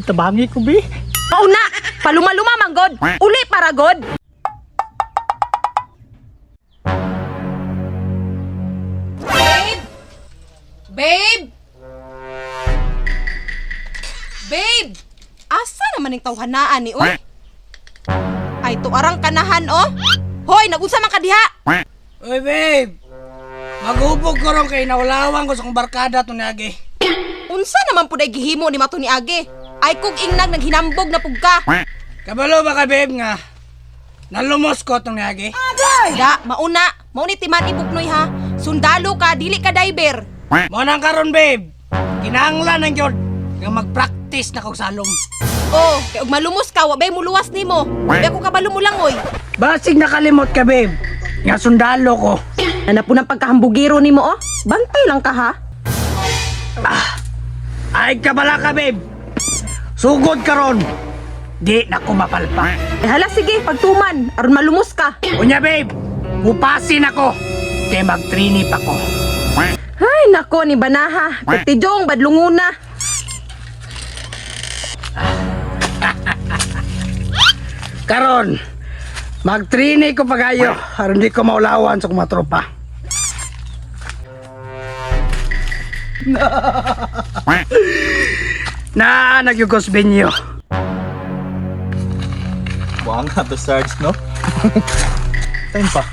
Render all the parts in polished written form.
tabangi ko, bi. Mauna, palumaluma manggod. Uli para god. Babe! Babe! Babe! Asa naman ning tawhanaan ni oy? Ay tuarang kanahan oh. Hoy, nagunsa man ka diha? Uy, babe! Maghubog ko ron kay naulawan ko sa kong barkada to niagi. Unsa naman pud ay gihimo ni Mato ni Age? Ay kog ingnag naghinambog na pug ka. Kabalo ba ka, babe, nga? Nalumos ko itong niagi. Da, mauna, mauni timan ibuknoy ha. Sundalo ka, dili ka diver. Mo nang karon, babe. Kinahanglan ang gyud nga mag-practice na kog salom. Oh, kay og malumos ka, wa bay muluwas nimo. Di ako kabalo mo lang oy. Basig nakalimot ka, babe. Nga sundalo ko. Ana po ng pagkahambugiro nimo oh. Bantay lang ka ha. Ay kabala ka, babe. Sugod karon. Di na ko mapalpak. Eh hala sige, pagtuman aron malumos ka. Unya, babe. Upasin ako. Kay mag-training pa ko. Ay nako ni Banaha, Petijong badlunguna. Karon, mag-training ko pagayo aron di ko maulawan sa kong mga tropa. Na nagyugos binyo. Buang nga to, Sarge, no? Time pa.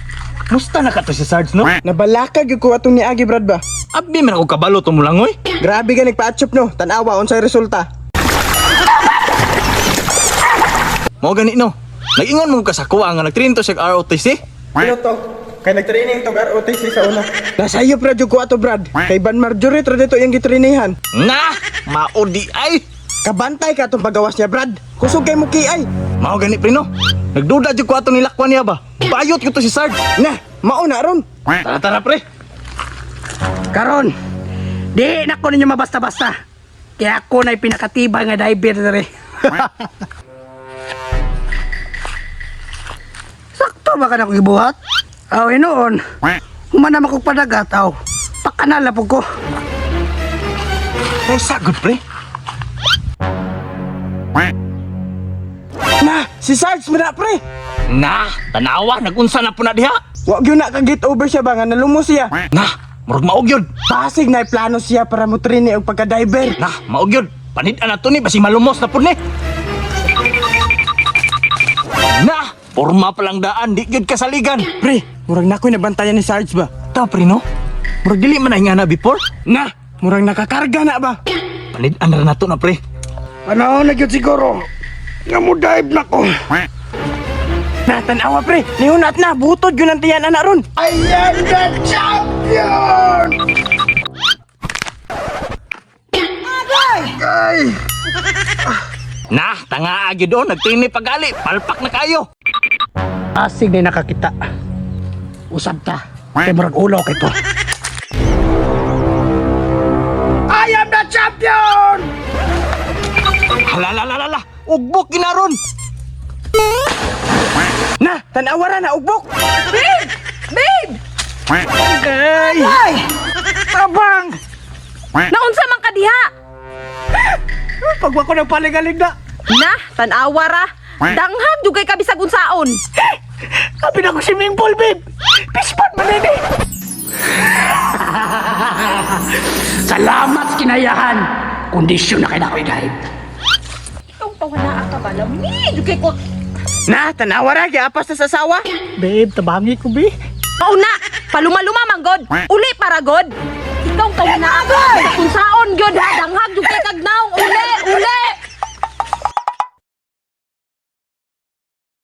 Musta na ka to si Sarge, no? Nabalaka gyud ko atong niagi brad ba. Abi man ako kabalo tumulangoy. Grabe ka nagpa-achop no. Tan-awa unsay resulta. Mao gani no. Nag-ingon mo ka sa kuha nga nag-train to siya ROTC. Ano to? Kay nag-training tong ROTC sa una. Nasayop ra jud ko ato brad. Kay Ban Marjorie ra dito iyang gitrainihan. Na, mao di ay. Kabantay ka atong pagawas niya brad. Kusog kay mo ay. Mao gani pre no. Nagduda jud ko atong nilakwan niya ba. Bayot ko to si Sarge. Na, mao na ron. Tara tara pre. Karon, di na ko ninyo mabasta-basta. Kaya ako na'y pinakatibay nga diver dere. Sakto ba ka na kong ibuhat? Aw, inoon. Humana man kong padagat, aw. Pakanala po ko. Ay sagod pre. Na, si Sarge man na pre. Na, tanawa nagunsa na po na diha. Wa gyud na ka get over siya ba nga nalumos siya. Na, murag maog yun. Pasig na plano siya para mo train og pagka-diver. Na, maog yun. Panid-an na to ni basi malumos na po ni. Na, porma palang daan di gyud kasaligan. Pre, murag na ko'y nabantayan ni Sarge ba. Ta pre no. Murag dili man na nga na before. Na, murag nakakarga na ba. Panid-an ra na to na pre. Panahon na gyud siguro. Nga mo dive na ko. Na, tanawa pre. Nihunat na, butod yun ang tiyan ana ron. I am the champion! Ay! Na, tanga gyud oh, nagtrini pagali, palpak na kayo. Asig na nakakita. Usab ta. Kay murag ulo kay to. I am the champion! Halalalalala, ugbok ginaron. Na, tanawa ra na ugbok. Babe! Babe! Ay! Ay! Tabang! Naunsa man ka diha? Pagwa ko ng paligalig na. Na, tanawa ra. Danghag jud kay kabisag unsaon. Sabi na ko swimming pool, babe! Pispan man eh! Salamat kinayahan! Kondisyon na kaya ko i-dive. Ikaw tawhanaa ka ba? Lami jud kay ko. Na, tanawa ra giapas na sa asawa. Babe, tabangi ko, bi. Mauna, palumaluma manggod. Uli para god. Ikaw tawhanaa ka. Unsaon